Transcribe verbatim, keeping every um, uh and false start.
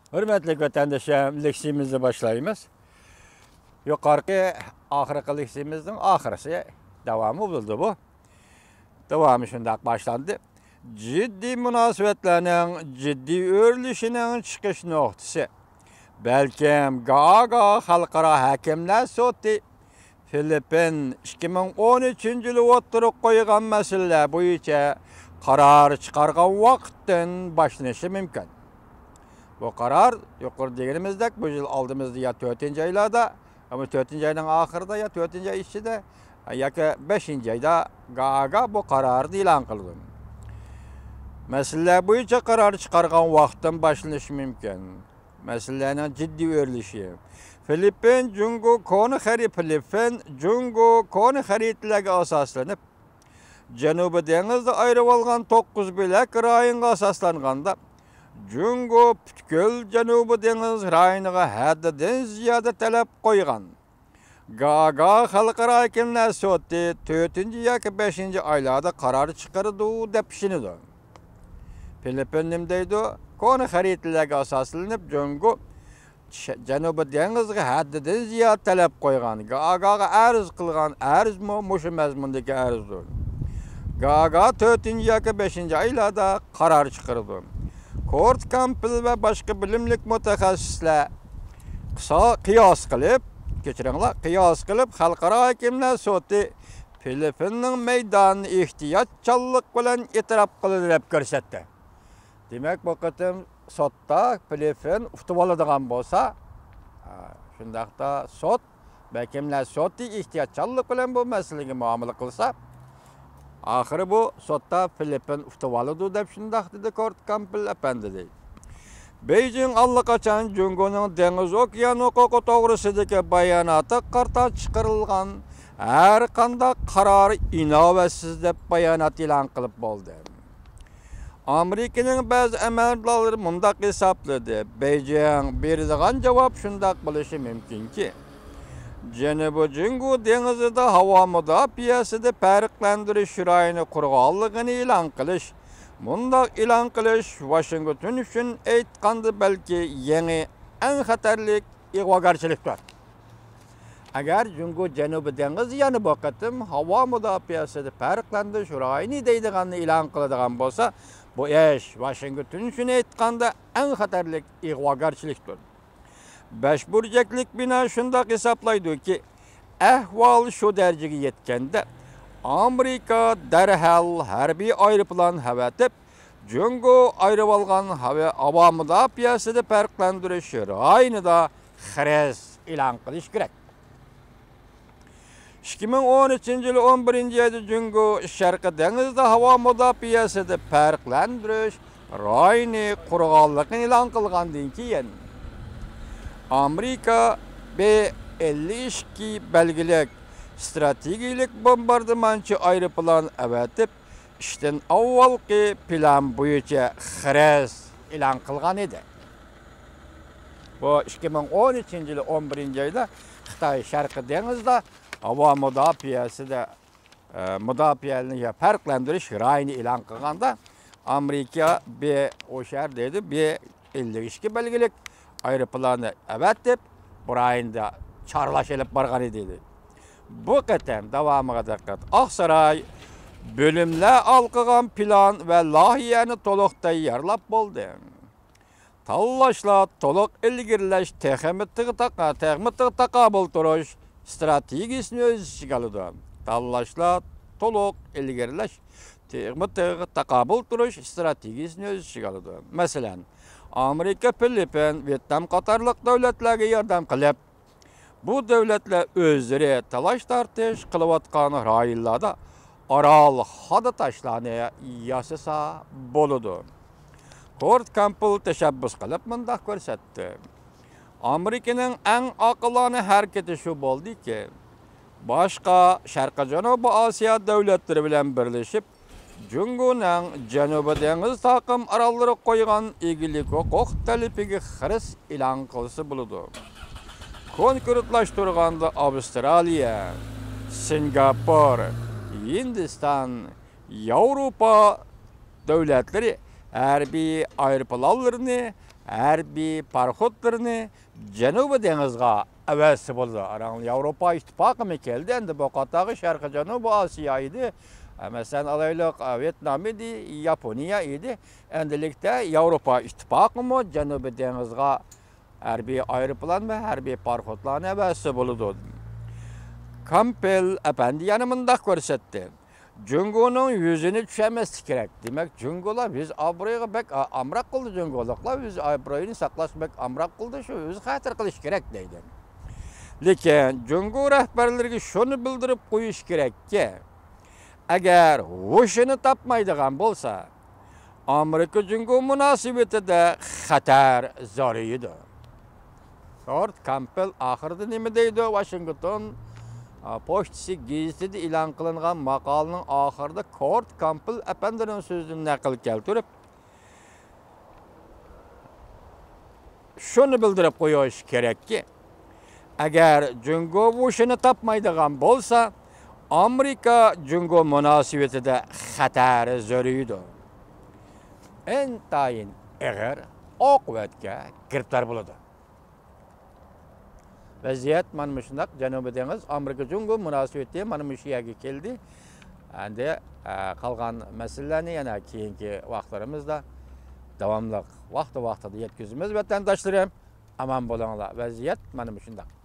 ھۆرمەتلىك ۋەتەندىشىم، لېكسىيىمىزنى باشلايمىز. يۇقىرىقى، ئاخىرقى لېكسىيىمىزنىڭ ئاخىرسى، داۋامى بولىدۇ بۇ. داۋامى شۇنداق باشلاندى. جىددىي مۇناسىۋەتلەرنىڭ جىددىي ئۆرلىشىنىڭ چىقىش نۇقتىسى. بەلكىم گاگا خەلقئارا ھەكىملەر سوتى فىلىپپىن ئىككى مىڭ ئون ئۈچىنچى يىلى ئوتتۇرىغا قويغان مەسىلىلەر بويىچە قارار چىقارغان ۋاقىتتىن باشلىنىشى مۇمكىن. بۇ قارار يۇقىرىدا دېگىنىمىزدەك بۇ يىل ئالدىمىزدا يا تۆتىنچى ئايلاردا، ئەمما تۆتىنچى ئاينىڭ ئاخىرىدا يا تۆتىنچى ئاي ئىچىدە ياكى بەشىنچى ئايدا گاگا بۇ قارارنى ئېلان قىلىدۇ. مەسىلىلەر بويىچە قارار چىقارغان ۋاقىتتىن باشلىنىشى مۇمكىن. مەسىلىلەرنىڭ جىددىي ئۆرلىشى. فىلىپپىن، جۇڭگو كونا خەرىت، فىلىپپىن، جۇڭگو كونا خەرىتىلەرگە ئاساسلىنىپ، جەنۇبىي دېڭىزدا ئايرىۋالغان توققۇز بۆلەك رايونغا ئاساسلانغاندا، جۇڭگو پۈتكۈل جەنۇبىي دېڭىز رايونىغا ھەددىدىن زىيادە تەلەپ قويغان. گاگا خەلقئارا ھاكىملەر سوتى تۆتىنچى ياكى بەشىنچى ئايلاردا قارار چىقىرىدۇ دەپ ئىشىنىدۇ. فىلىپپىن نېمە دەيدۇ؟ كونا خەرىتىلەرگە ئاساسلىنىپ، جۇڭگو ش-، جەنۇبىي دېڭىزغا ھەددىدىن زىيادە تەلەپ قويغان، گاگاغا ئەرز قىلغان ئەرزمۇ مۇشۇ مەزمۇندىكى ئەرزدۇر. گاگا تۆتىنچى ياكى بەشىنچى ئايلاردا قارار چىقىرىدۇ. كورت كامپبېل ۋە باشقا بىلىملىك مۇتەخەسسىسلەر قىسا-، قىياس قىلىپ، كەچۈرۈڭلار، قىياس قىلىپ، خەلقئارا ھاكىملەر سوتى فىلىپپىننىڭ مەيدانىنى ئېھتىياتچانلىق بىلەن ئېتىراپ قىلدى دەپ كۆرسەتتى. دېمەك، بۇ قېتىم سوتتا فىلىپپىن ئۇتۇۋالىدىغان بولسا، ئا، شۇنداقتا سوت، ھاكىملەر سوتى ئېھتىياتچانلىق بىلەن بۇ مەسىلىگە مۇئامىلە قىلسا، ئاخىرى بۇ سوتتا فىلىپپىن ئۇتۇۋالىدۇ دەپ شۇنداق دېدى كورت كامپبېل ئەپەندى. بېيجىڭ ئاللىقاچان جۇڭگونىڭ دېڭىز ئوكيان ھوقۇقى توغرىسىدىكى باياناتىغا قارىتا چىقىرىلغان ھەر قانداق قارار ئىناۋەتسىز دەپ بايانات ئېلان قىلىپ بولدى. ئامېرىكىنىڭ بەزى ئەمەلدارلىرى مۇنداق ھېسابلىدى، بېيجىڭ بېرىدىغان جاۋاب شۇنداق بولۇشى مۇمكىنكى، جەنۇبىي جۇڭگو دېڭىزىدا ھاۋا مۇداپىئەسىدە پەرقلەندۈرۈش رايونى قۇرغانلىقىنى ئېلان قىلىش. مۇنداق ئېلان قىلىش ۋاشىنگتون ئۈچۈن ئېيتقاندا بەلكى يېڭى ئەڭ خەتەرلىك ئىغۋاگەرچىلىكتۇر. ئەگەر جۇڭگو جەنۇبىي دېڭىز يەنە بۇ قېتىم ھاۋا مۇداپىئەسىدە پەرقلەندۈرۈش رايونى دەيدىغاننى ئېلان قىلىدىغان بولسا، بۇ ئىش ۋاشىنگتون ئۈچۈن ئېيتقاندا ئەڭ خەتەرلىك ئىغۋاگەرچىلىكتۇر. بەش بۇرجەكلىك بىنا شۇنداق ھېسابلايدۇكى، ئەھۋال شۇ دەرىجىگە يەتكەندە، ئامېرىكا دەرھال ھەربىي ئايروپىلان ئەۋەتىپ، جۇڭگو ئايرىۋالغان ھاۋا، ھاۋا مۇداپىئەسىدە پەرقلەندۈرۈش رايونىدا خىرىس ئېلان قىلىش كېرەك. ئىككى مىڭ ئون ئۈچىنچى يىلى ئون بىرىنچى ئايدا جۇڭگو شەرقىي دېڭىزدا ھاۋا مۇداپىئەسىدە پەرقلەندۈرۈش رايونى قۇرغانلىقىنى ئېلان قىلغاندىن كېيىن، ئامېرىكا بې ئەللىك ئىككى بەلگىلىك ستراتېگىيەلىك بومباردىمانچى ئايروپىلان ئەۋەتىپ، ئىشتىن ئاۋۋالقى پىلان بويىچە خىرىس ئېلان قىلغان ئىدى. بۇ ئىككى مىڭ ئون ئۈچىنچى يىلى ئون بىرىنچى ئايدا خىتاي شەرقىي دېڭىزدا ھاۋا مۇداپىئەسىدە، ئە، مۇداپىئەنى پەرقلەندۈرۈش رايونى ئېلان قىلغاندا، ئامېرىكا بې، ئۇ شەھەر دەيدۇ، بې ئەللىك ئىككى بەلگىلىك ئايروپىلاننى ئەۋەتىپ، بۇ رايوندا چارلاش ئېلىپ بارغان ئىدى. بۇ قېتىم داۋامىغا دىققەت. ئاقساراي بۆلۈملەر ھالقىغان پىلان ۋە لايىھەنى تولۇق تەييارلاپ بولدى. تاللاشلار تولۇق ئىلگىرىلەش تېخىمۇ تىغ تاقا-، تېخىمۇ تىغ تاقابىل تۇرۇش ستراتېگىيىسىنى ئۆز ئىچىگە ئالىدۇ. تاللاشلار تولۇق ئىلگىرىلەش تېخىمۇ تىغ تاقابىل تۇرۇش ستراتېگىيىسىنى ئۆز ئىچىگە ئالىدۇ. مەسىلەن، ئامېرىكا، فىلىپپىن، ۋيېتنام قاتارلىق دۆلەتلەرگە ياردەم قىلىپ، بۇ دۆلەتلەر ئۆزلىرى تالاش-تارتىش قىلىۋاتقان رايونلاردا ئارال خادا تاشلارنى ياسىسا بولىدۇ. كورت كامپبېل تەشەببۇس قىلىپ مۇنداق كۆرسەتتى، ئامېرىكىنىڭ ئەڭ ئاقىلانە ھەرىكىتى شۇ بولدىكى، باشقا شەرقىي جەنۇبىي ئاسىيا دۆلەتلىرى بىلەن بىرلىشىپ، جۇڭگونىڭ جەنۇبىي دېڭىز تاقىم ئاراللىرىغا قويغان ئىگىلىك ھوقۇق تەلىپىگە خىرىس ئېلان قىلسا بولىدۇ. كونكرېتلاشتۇرغاندا، ئاۋسترالىيە، سىنگاپور، ھىندىستان، ياۋروپا دۆلەتلىرى ھەربىي ئايروپىلانلىرىنى ھەربىي پاراخوتلىرىنى جەنۇبىي دېڭىزغا ئەۋەتسە بولىدۇ. ئاراڭ ياۋروپا ئىتتىپاقىمۇ كەلدى، ئەمدى بۇ قاتارغا شەرقىي جەنۇبىي ئاسىيا ئىدى. مەسىلەن، ئالايلۇق، ۋيېتنام ئىدى، ياپونىيە ئىدى. ئەمدىلىكتە ياۋروپا ئىتتىپاقىمۇ جەنۇبىي دېڭىزغا ھەربىي ئايروپىلان ۋە ھەربىي پاراخوتلارنى ئەۋەتسە بولىدۇ. كامپبېل ئەپەندى يەنە مۇنداق كۆرسەتتى. جۇڭگونىڭ يۈزىنى چۈشەنمەسلىك كېرەك. دېمەك، جۇڭگولار يۈز ئابرۇيىغا بەك ئا-، ئامراق قىلدى، جۇڭگولۇقلار يۈز ئابرۇيىنى ساقلاش بەك ئامراق قىلدى، شۇ يۈز خەتەر قىلىش كېرەك دەيدۇ. لېكىن جۇڭگو رەھبەرلىرىگە شۇنى بىلدۈرۈپ قويۇش كېرەككى، ئەگەر ھوشىنى تاپمايدىغان بولسا، ئامېرىكا جۇڭگو مۇناسىۋىتىدە خەتەر زورىيىدۇ. لورد كامپبېل ئاخىرىدا نېمە دەيدۇ؟ ۋاشىنگتون، ئا، پوچتىسى گېزىتىدە ئېلان قىلىنغان ماقالىنىڭ ئاخىرىدا لورد كامپبېل ئەپەندىنىڭ سۆزىدىن نەقىل كەلتۈرۈپ، شۇنى بىلدۈرۈپ قويۇش كېرەككى، ئەگەر جۇڭگو ھوشىنى تاپمايدىغان بولسا، ئامېرىكا جۇڭگو مۇناسىۋىتىدە خەتەر زورىيىدۇ. ئىنتايىن ئېغىر ئاقىۋەتكە گىرىپتار بولىدۇ. ۋەزىيەت مانا مۇشۇنداق. جەنۇبىي دېڭىز، ئامېرىكا جۇڭگو مۇناسىۋىتى مانا مۇشۇ يەرگە كەلدى. ئەمدى، ئە، قالغان مەسىلىلەرنى يەنە كېيىنكى ۋاقىتلىرىمىزدا داۋاملىق ۋاقتى ۋاقتىدا يەتكۈزىمىز، ۋەتەنداشلىرىم. ئامان بولۇڭلار. ۋەزىيەت مانا مۇشۇنداق.